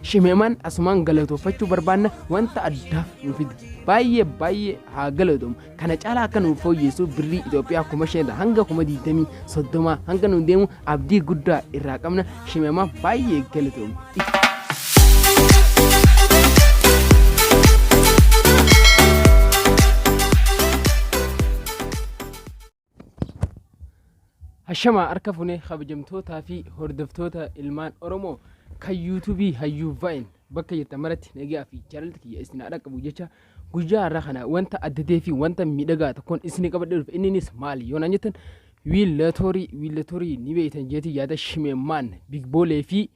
Shimeemaan asumaan galatoofachuu barbaanna, wanta addaa nu fide. Baay'ee baay'ee haa galatoomu. Kana caalaa akka nuuf fooyyessu, birrii Itoophiyaa 5,000 hanga 20,000 30 hanga nu deemu abdii guddaa irraa qabna. Shimeemaan baay'ee galatoomu. Hashama harka funee, kabajamtootaa fi hordoftoota ilmaan Oromoo kan yuutuubii Hayyuu Vaayin, bakka jirtan maratti nagaa fi jaalalli kiyya isin haa dhaqqabu jecha, guyyaa har'aa kana wanta adda ta'ee fi wanta miidhagaa tokkoon isin qabadhee dhufe. Inninis maali yoo naan jettan, wiillatoorii. Wiillatoorii ni beektan jeetii yaada. Shimeemmaan Bigboolee fi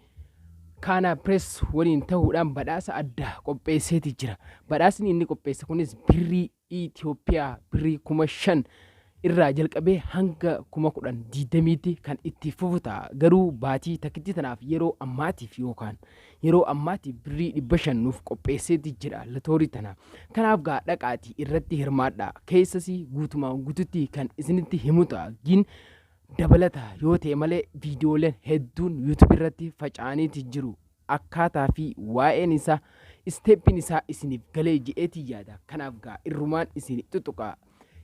Kaanaa Pirees waliin ta'uudhaan badhaasa addaa qopheesseeti jira. Badhaasni inni qopheesse kunis birrii Itoophiyaa birrii 5,000 irraa jalqabee hanga 10,000 20tti kan itti fufu ta'a. Garuu baatii takkitti tanaaf, yeroo ammaatiif yookaan yeroo ammaatiif birrii 500 nuuf qopheesseeti jira latoorii tana. Kanaaf gaa dhaqaatii irratti hirmaadhaa. Keessasii guutumaan guututti kan isinitti himu ta'a. Gin dabalata yoo ta'e malee viidiyooleen hedduun YouTube irratti faca'aniiti jiru. Akkaataa fi waa'een isaa, isteeppiin isaa isiniif galee je'eetii yaada. Kanaaf gaa irrumaan isin xuxuqaa.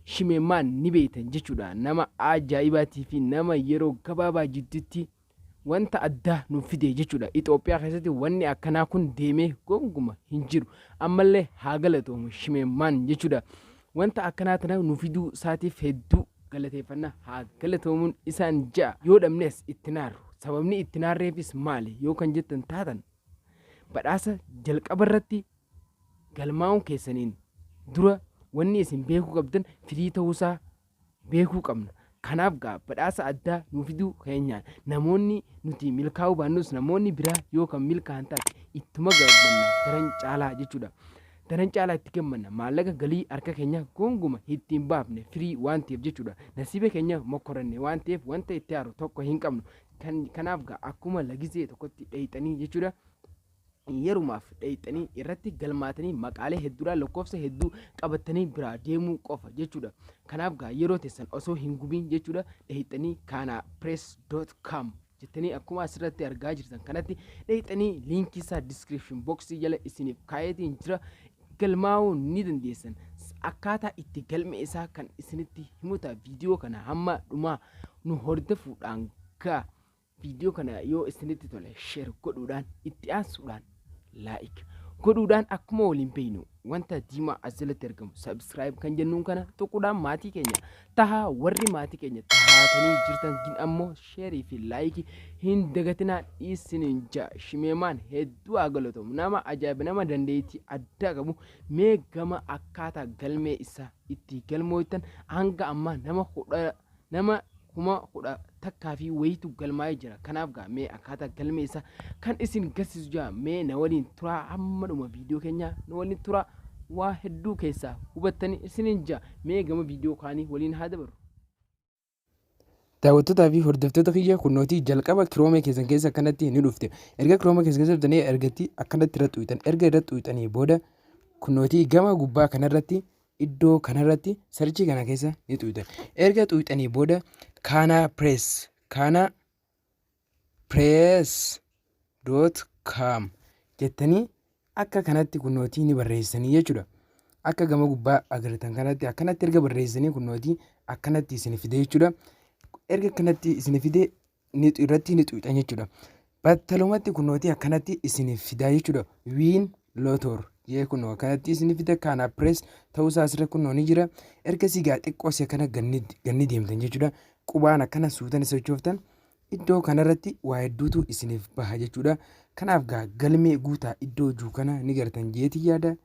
Shimeemaan ni beektan jechuudha. Nama ajaa'ibaatii fi nama yeroo gabaabaa jidduutti wanta addaa nuuf fide jechuudha. Itoophiyaa keessatti wanni akkanaa kun deemee gonguma hin jiru. Ammallee haa galatoomu Shimeemaan jechuudha. Wanta akkanaa tana nu fiduu isaatiif hedduu galateeffanna, haa galatoomuun isaan ja'a. Yoo dhabnes itti naaru. Sababni itti naarreefis maali yoo kan jettan taatan, badhaasa jalqaba irratti galmaa'uun keessaniin dura wanni isin beekuu qabdan firii ta'uusaa beekuu qabna. Kanaaf gaa badhaasa addaa nu fiduu keenyaan namoonni nuti milkaa'uu baannus namoonni biraa yoo kan milkaa'an taate ittuma gammanna daran caalaa jechuudha. Daran caalaa itti gammanna, maallaqa galii harka keenya gonguma ittiin baafne firii waan ta'eef jechuudha. Nasiiba keenya mokkoranne waan ta'eef wanta itti aaru tokko hin qabnu. Kanaaf gaa akkuma lagisee tokkotti dheeyxanii jechuudha. Yerumaaf dheeyxanii irratti galmaatanii maqaalee hedduudhaan lakkoofsa hedduu qabattanii biraa deemuu qofa jechuudha. Kanaaf gaa yeroo teessan osoo hin gubiin jechuudha, dheeyxanii kaanaapress.com jettanii akkuma asirratti argaa jirtan kanatti dheeyxanii, liinkii isaa description box jala isiniif kaayeetiin jira, galmaa'uu ni dandeessan. Akkaataa itti galme isaa kan isinitti himuta viidiyoo kana hamma dhumaa nu hordofuudhaan gaa viidiyoo kana yoo isinitti tole share godhuudhaan, itti aansuudhaan like godhuudhaan, akkuma waliin beeknu wanta diimaa as jalatti argamu subscribe kan jennuun kana tuquudhaan maatii keenya tahaa. Warri maatii keenya tahaatanii jirtan gin ammoo sheerii fi laayikii hin dagatinaa isiniin ja'a. Shimeemaan hedduu haa galatomu, nama ajaa'iba, nama dandeettii addaa qabu. Mee gama akkaataa galmee isaa itti galmooytan, hanga ammaa nama 11,000 fi wayitu galmaa'ee jira. Kanaaf gaa mee akkaataa galmee isaa kan isin garsiisu jira. Mee na waliin turaa, hamma dhuma viidiyoo keenyaa na waliin turaa, waa hedduu keessaa hubattanii isiniin jira. Mee gama viidiyoo kaanii waliin haa dabarru. Daawwattootaa fi hordoftoota kiyya, kunnootii jalqaba Kiroomee keessan keessa akkanatti ni dhufte. Erga Kiroomee keessan keessa dhuftanii ergatti akkanatti irra xuuxan. Erga irra xuuxanii booda kunnootii gama gubbaa kanarratti, iddoo kanarratti search kana keessa ni xuuxan. Erga xuuxanii booda kaanaa press.com jettanii akka kanatti kunnootii ni barreessanii jechuudha. Akka gama gubbaa agartan kanatti akkanatti erga barreessanii kunnootii akkanatti isin fide jechuudha. Erga akkanatti isin fide ni irratti ni xuuxan jechuudha. Battalumatti kunnootii akkanatti isin fidaa jechuudha. Win lottery jee kunoo akkanatti isin fida, kaanaa press ta'uusaa asirra kunoo ni jira. Ergasii gaa xiqqoo si akkana ganni deemtan jechuudha. Qubaan akkana suutan sochooftan, iddoo kanarratti waa hedduutu isiniif baha jechuudha. Kanaaf gaa galmee guutaa iddoo jiru kana ni gartan jeetii yaada.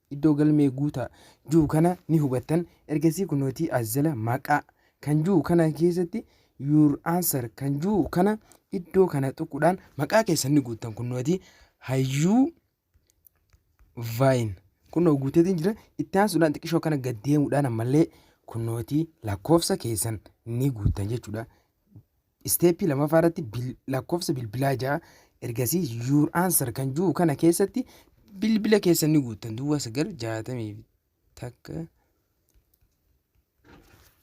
Iddoo galmee guutaa jiru kana ni hubattan. Ergasii kunootii as jala maqaa kan jiru kana keessatti your answer kan jiru kana iddoo kana tuquudhaan maqaa keessan ni guuttan. Kunootii Hayyuu Vaayin kunoo guuteetiin jira. Itti aansuudhaan xiqqishoo kana gad deemuudhaan ammallee kunootii lakkoofsa keessan ni guuttan jechuudha. Isteeppii lamaffaa irratti lakkoofsa bilbilaa ja'a. Ergasii your answer kan jiru kana keessatti bilbila keessan ni guuttan, 0961.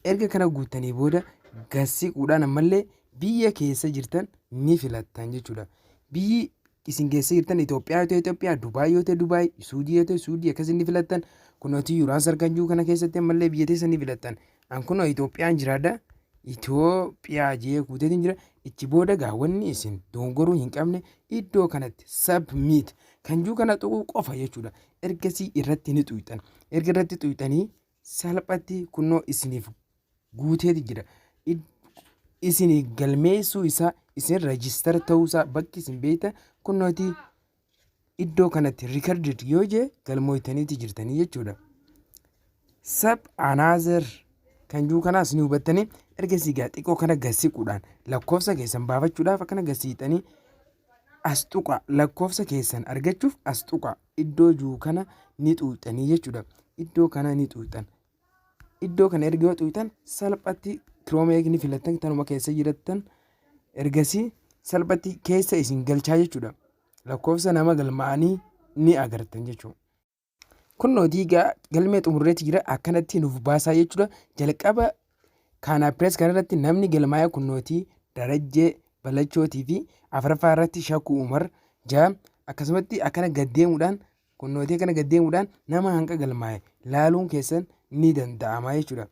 Erga kana guuttanii booda gassiquudhaan ammallee biyya keessa jirtan ni filattan jechuudha. Biyyi isin keessa jirtan Itoophiyaa yoo ta'e Itoophiyaa, Dubaay yoo ta'e Dubaay, Suudii yoo ta'e Suudii akkas inni filattan. Kunootii your answer kan jiru kana keessatti ammallee biyya teessan ni filattan. An kunoo Itoophiyaan jiraadha. Itoophiyaa jee guuteetiin jira. Ichi booda gaa wanni isin dogongoruu hin qabne iddoo kanatti submit kan jiru kana tuquu qofa jechuudha. Ergasii irratti ni xuyxan. Erga irratti xuyxanii salphatti kunoo isiniif guuteeti jira. Isin galmeessuu isaa, isin register ta'uusaa bakki isin beektan kunnooti iddoo kanatti recorded yoo jee galmooytaniiti jirtanii jechuudha. Sub another kan jiru kanaas ni hubattanii. Ergasii gaa xiqqoo kana gasiquudhaan lakkoofsa keessan baafachuudhaaf akkana gasiixanii as tuqa, lakkoofsa keessan argachuuf as tuqa, iddoo jiru kana ni xuuxanii jechuudha. Iddoo kana ni xuuxan. Iddoo kana erga yoo xuuxan salphatti Chrome ni filattan, tanuma keessa jirattan. Ergasii salphatti keessa isin galchaa jechuudha. Lakkoofsa nama galmaa'anii ni agartan jechuudha. Kunnootii egaa galmee xumurreetti jira, akkanatti nuuf baasaa jechuudha. Jalqaba kaanaa pirees kanarratti namni galmaa'e kunnootii Darajjee Balachootii fi afuraffaa irratti Shakuu Umar ja'a. Akkasumatti akkana gaddeemuudhaan kunnootii akkana gaddeemuudhaan nama hanqa galmaa'e laaluun keessan ni danda'ama jechuudha.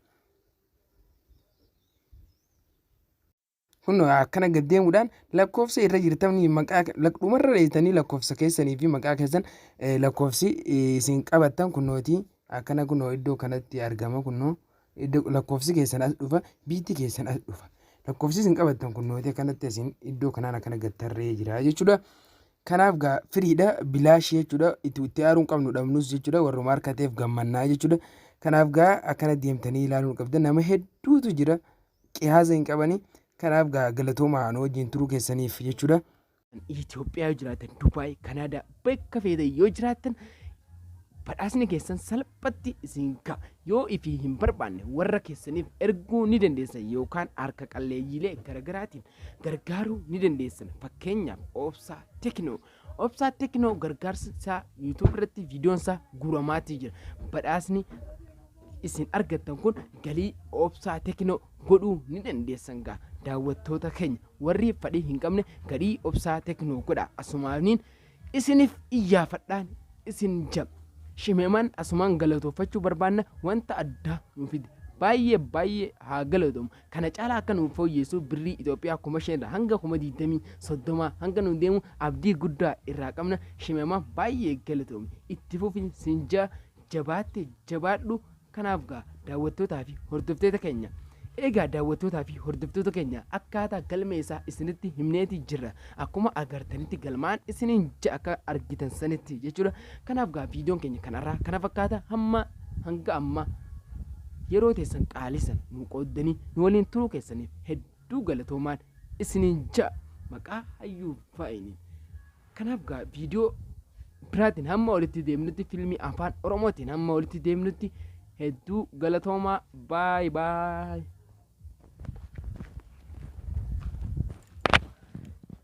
Kun akkana gaddeemuudhaan lakkoofsa irra jirtanii maqaa dhumarra dheessanii lakkoofsa keessanii fi maqaa keessan, lakkoofsi isin qabattan kunnootii akkana kunoo iddoo kanatti argama. Kunoo iddoo lakkoofsi keessan as dhufa, biitti keessan as dhufa. Lakkoofsi isin qabattan kunnootii akkanatti asiin iddoo kanaan akkana gattarree jira jechuudha. Kanaaf gaa firiidha, bilaashii jechuudha. Itti aaruun qabnu dhabnus jechuudha, warruma harkateef gammannaa jechuudha. Kanaaf gaa akkana deemtanii ilaaluu qabda, nama hedduutu jira qiyaasa hin qabani. Kanaaf gaa galatoomaa nu wajjin turuu keessaniif jechuudha. Itoophiyaa yoo jiraatan, Dubaay, Kanaadaa, bakka feetan yoo jiraattan badhaasni keessan salphatti isin ga'a. Yoo ifii hin barbaanne warra keessaniif erguu ni dandeessan yookaan harka qalleeyyiilee garaagaraatiin gargaaruu ni dandeessan. Fakkeenyaaf Obsaa Teknoo. Obsaa Teknoo gargaarsa isaa YouTube irratti viidiyoon isaa guuramaatii jira. Badhaasni isin argattan kun galii Obsaa Teknoo godhuu ni dandeessan. Gaa daawwattoota keenya warri fedhii hin qabne galii Obsaa Teknoo godha. Asumaaniin isiniif iyyaafadhaan isin jab. Shimeeman asumaan galatoofachuu barbaanna, wanta addaa nu fide. Baay'ee baay'ee haa galatoomu. Kana caalaa akka nuuf fooyyessu, birrii Itoophiyaa 5,000 irraa hanga 20,000, 30 hanga nu deemu abdii guddaa irraa qabna. Shimeeman baay'ee galatoomi. Itti fufi sinjaa, jabaatte jabaadhu. Kanaaf gaa daawwattootaa fi hordoftoota keenya. Egaa daawwattootaa fi hordoftoota keenya, akkaataa galmee isaa isinitti himneeti jirra. Akkuma agartanitti galmaan isiniin ja'a akka argitan sanitti jechuudha. Kanaaf gaa viidiyoon keenya kanarraa kana fakkaata. Hamma hanga amma yeroo teessan qaalisan nu qooddanii nu waliin turuu keessaniif hedduu galatoomaan isiniin ja'a maqaa hayyuu faa'iniin. Kanaaf gaa viidiyoo biraatiin hamma walitti deemnutti, fiilmii afaan Oromootiin hamma walitti deemnutti, hedduu galatoomaa, baay baay.